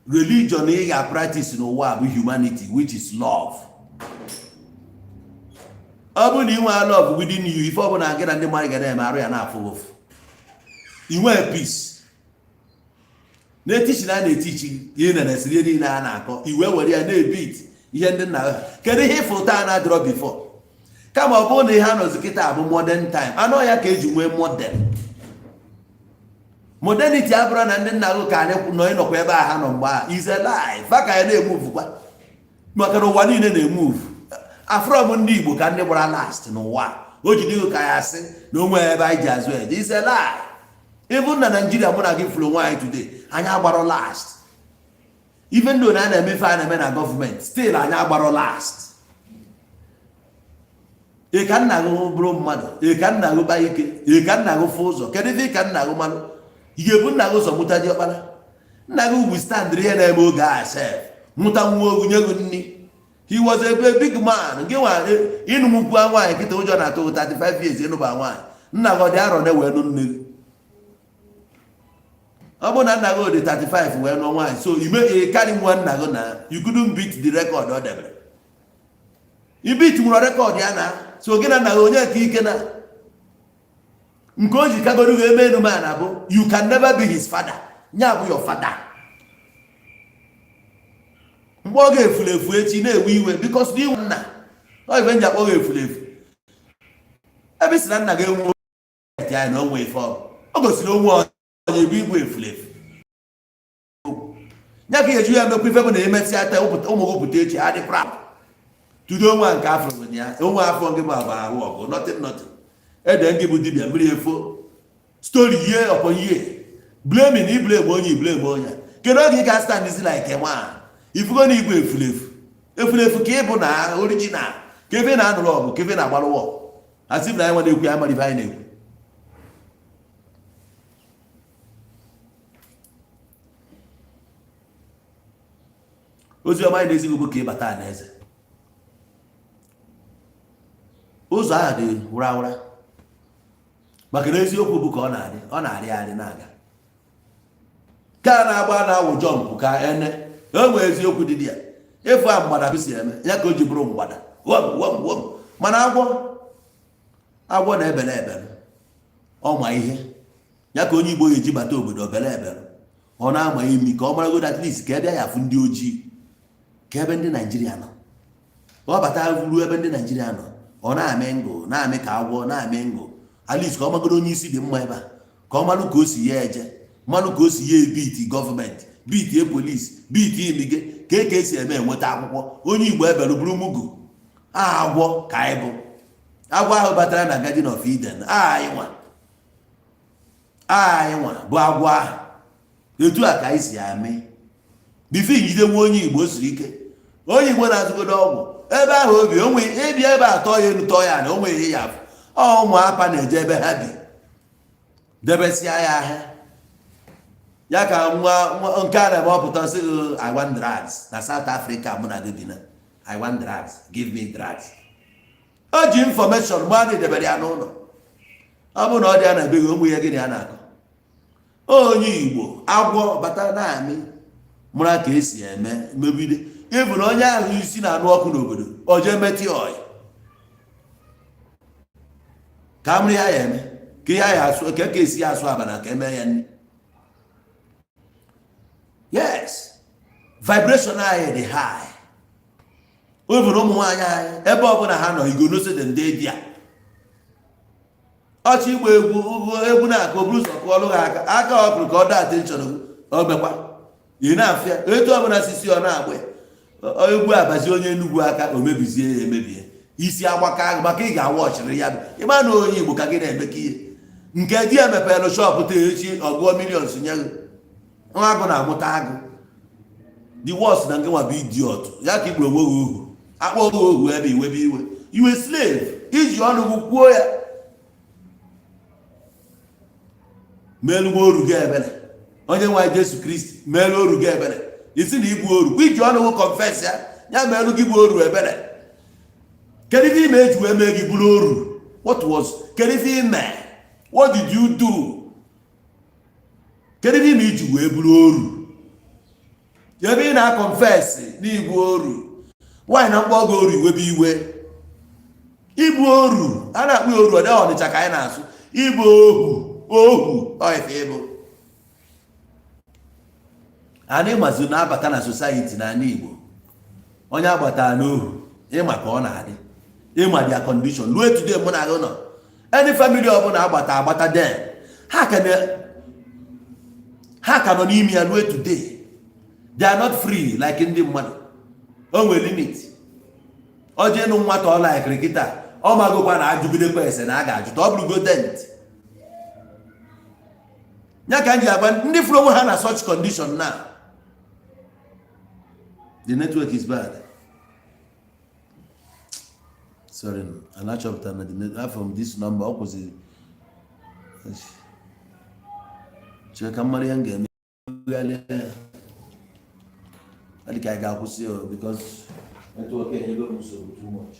Religion ị ga-practice n'ụwa bụ humanity, which is love. Ọ bụrụ na ị nwee love within you, ife ọbụla gị na ndị mmadụ ga na-eme, arụ ya na-afụ gị ụfụ. Ị nwee peace na-etichi na a na-etichi ihe na na ihe niile a na-akọ, iwe were ya na-ebit ihe ndị nna ha. Kedu ihe ịfụ taa na-adịrọ before? Kama ọ bụrụ na ihe a nọzi kịta bụ modern time, anọ ya ka eji nwee modern modernity. Abụrụ na ndị nna gị ka anyị nọ ịnọkwa ebe a ha nọ mgbe a is a lie. Fa ka ya na-emuvukwa, maka na ụwa niile na-emove. Afrọm ndị Igbo ka ndị gbara last n'ụwa, o ji dịghị ka ya sị na onwe ebe anyị ji azụ eje is a lie. Even na Naijiria, mụ na gị fụrụ nwaanyị today, anyị agbarọ last. Even though na a na-emefe a na-eme na gọọmenti, still anyị agbarọ last. Ị ka nna gị bụrụ mmadụ, ị ka nna gị kpaa ike, ị ka nna gị fụ ụzọ. Kedu ife ị ka nna gị malụ? Ị ga-ebu nna gị ụzọ mụta diọkpara nna gị ugwu standịrị ihe na-eme oge a sef, mụta nwa ogu, nye gị nni. He was a big man. Gị nwa ịnụ nwukwu nwaanyị kịta, ụjọ na-atụ 35 years ịnụba nwaanyị. Nna gị ọ dị arọ na-ewe nụ nne gị? Ọ bụrụ na nna gị dị 35 wee nụọ nwaanyị, so ime ị karị nwa nna gị na you couldn't beat the record ọ debere. Ibit nwere record ya na so gị na nna gị, onye nke ike na nke o ji kagoro gị eme enu man bụ you can never be his father. Nya bụ your father. Mgbe ọ ga-efuru efu echi na-ewe iwe because na inwe nna ọ ife nji akpọ gị efuru efu. Ebe si na nna gị enwe ya na onwe ife ọ o gosiri onwe onye bụ igwe efuru efu ya ka eju ya mekwa ife bụ na emesịa taa ụmụ gị pụta echi, adị proud tudo onwe nke afọ ya onwe afọ gị bụ agba ahụ ọgụ. Nothing, nothing. Ede ngị bụ dibịa mmiri efo story year upon year, blaming i blame onye, i blame onye. Kedu oge ị ga stand is like a man? Ifugo na igwe efulefu efulefu ka ị bụ na original, ka ebe na-anụrụ ọgụ, ka ebe na-agbalụ wọ asị na anyị nwa na-ekwu ya mara ife anyị na-ekwu. Ozi ọma anyị na-ezighị bụ ka ịbata alaeze. Ụzọ ahụ dị wụra wụra, maka na eziokwu bụ ka ọ na-adị, ọ na-arị arị na-aga ka a na-agba na-awụ jump ka ene o nwee eziokwu dị dị ya. Efu a mgbada si eme ya ka o ji bụrụ mgbada wom wom wom. Mana agwọ, agwọ na-ebele ebele, ọ ma ihe ya ka onye Igbo ga-eji bata obodo obele ebele. Ọ na-ama imi ka ọ maragodo at least ka ebe ya afụ ndị ojii, ka ebe ndị Naijiria nọ. Ọ bata ruo ebe ndị Naijiria nọ, ọ na-amị ngụ, na-amị ka agwọ na-amị ngụ, at least ka ọ magodo onye isi dị mma ebe a, ka ọ malụ ka o si ya eje, malụ ka o si ya ebiti gọọmenti, bitie polisi, bitie imige, ka eke esi eme enweta akwụkwọ. Onye Igbo ebelu bụrụ mugu agwọ ka anyị bụ. Agwọ ahụ batara na Garden of Eden, anyị nwa, anyị nwa bụ agwọ ahụ. Etu a ka anyị si amị before ijide nwa onye Igbo siri ike. Onye Igbo na-azụgodo ọgwụ ebe ahụ obi onwe ịbịa ebe a tọọ ya elu, tọọ ya na onwe ihe ya afụ. Ọ ụmụ apa na-eje ebe ha bi debesịa ya ahịa ya ka nwa nke a na-eme ọpụta sị gị, "I want drugs." Na South Africa mụ na gị bi na, "I want drugs, give me drugs." O ji information mgbe a na-edebere ya n'ụlọ. Ọ bụrụ na ọ dị ya na be gị, ụmụ ya gịnị ya na-akọ? Onye Igbo agwọ bata na-amị mara ka esi eme mebide ịbụ na onye ahụ isi na-anụ ọkụ n'obodo, o jee metụ ya ọyị ka amụrụ ya, ya eme ka ihe ya asụ ka ka esi asụ abana ka eme ya nri. Yes, vibration anyị dị high. O bụrụ ụmụ nwaanyị anyị, ebe ọbụla ha nọ, igonose dị ndị dị a ọchị ịgba egwu, egwu na-akụ buru ụzọ kụọlụ ha aka aka ọ kụrụ ka ọ daa attention. O mekwa ị na-afịa etu ọbụla sisi ọ na-agba ya. Egwu abazi onye Enugwu aka, o mebizie ya, emebie isi agbaka ahụ, maka ị ga-awa ọchịrị ya bụ ịma na onye Igbo ka gị na-emekọ ihe nke di ya mepere shop taa, echi ọgụọ millions nye gị. Nwa agụ na-amụta agụ. The worst na nke nwa bụ idiot ya ka ikpuru onwe gị ohu, akpọ gị ohu ebe iwe bụ iwe iwe, slave iji ọnụ gị kwuo ya. Meelu nwa oru gị ebere, Onye nwe anyị Jesu Kristi, meelu oru gị ebere. Isi na ịbụ oru, iji ọnụ gị confess ya, ya meelu gị bụ oru ebere. Kedu ife ime eji wee mee gị bụrụ oru? What was, kedu ife ime? What did you do? Kedu ife ime iji wee bụrụ oru? Ebe ị na-confess n'ịbụ oru, nwaanyị na mkpọ gị oru, iwe bụ iwe. Ịbụ oru a na-akpọ ya oru, ọ dịghị Ọnịcha ka anyị na-asụ. Ịbụ ohu, ohu ọ ife ịbụ. Anyị mazi na-abata na society n'ala Igbo, onye agbatara n'ohu, ịma ka ọ na-adị, ịma their condition ruo today. Mụ na gị nọ, any family ọbụla agbata agbata, then ha ka nọ n'ime ya ruo today. They are not free like ndị mmadụ. O nwere limit. Ọ jee nụ nwata ọ laikiri kịta, ọ magokwa na ajụgidekwa ese na a ga-ajụta. Ọ bụrụgo dent ya ka m ji agwa ndị fụrụ onwe ha na such condition now. The network is bad, sorry. And achọpụtara na the net from this number ọ kwụsịrị. Chere ka m mara ihe m ga-eme. Ọ dị ka anyị ga-akwụsị o, because network enyego m nsogbu too much.